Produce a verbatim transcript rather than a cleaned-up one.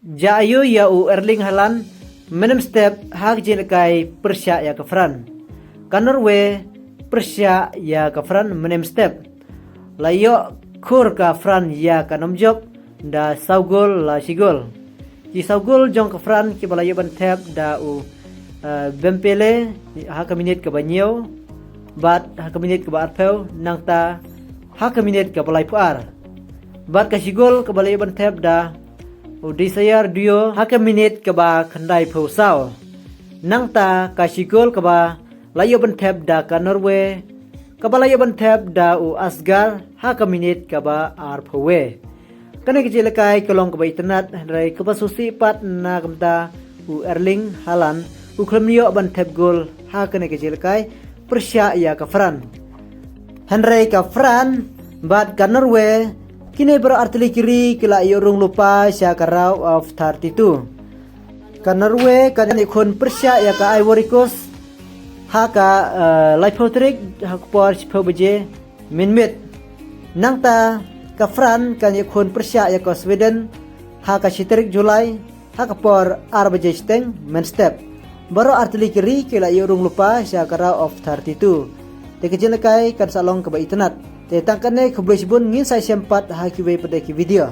Jia aiu ïa u Erling Haaland mynne mynstep ha ka jingïalehkai pyrshah ïa ka France. Ka Norway pyrshah ïa ka France mynne mynstep. La ïoh khur ka France ïa ka nongjop da saw gol la shi gol. Ki saw gol jong ka France kiba la ïoh ban thep da u, eh, Dembélé ha ka minit kaba hynñiew, bad ha ka minit kaba arphew, nangta ha ka minit kaba laiphew ar. Bad ka shi gol kaba la ïoh ban thep da u Désiré Doué ha ka minit kaba khyndaiphew saw. Nangta ka shi gol kaba la ïoh ban thep da ka Norway, kaba la ïoh ban thep da u Asgard ha ka minit kaba arphew wei. Kane ka jingïalehkai ka long kaba itynnad, hynrei kaba sngewsih pat na ka bynta u Erling Haaland, u khlem ïoh ban thep gol ha kane ka jingïalehkai pyrshah ïa ka France. Hynrei ka France bad ka Norway, kine baroh artylli ki ri ki la ïoh rung lypa sha ka round of thirty-two. Ka Norway kan ïakhun pyrshah ïa ka Ivory Coast ha ka, eh, laiphew tarik ha ka por shiphew baje mynmiet. Nangta ka France kan ïakhun pyrshah ïa ka Sweden ha ka shi tarik July ha ka por ar baje shiteng mynstep. Baroh artylli ki ri ki la ïoh rung lypa sha ka round of thirty-two. Te ka jingïalehkai kan sa long kaba itynnad. Te tang kane, khublei shibun, ngin sa ïashem pat ha kiwei pat de ki video.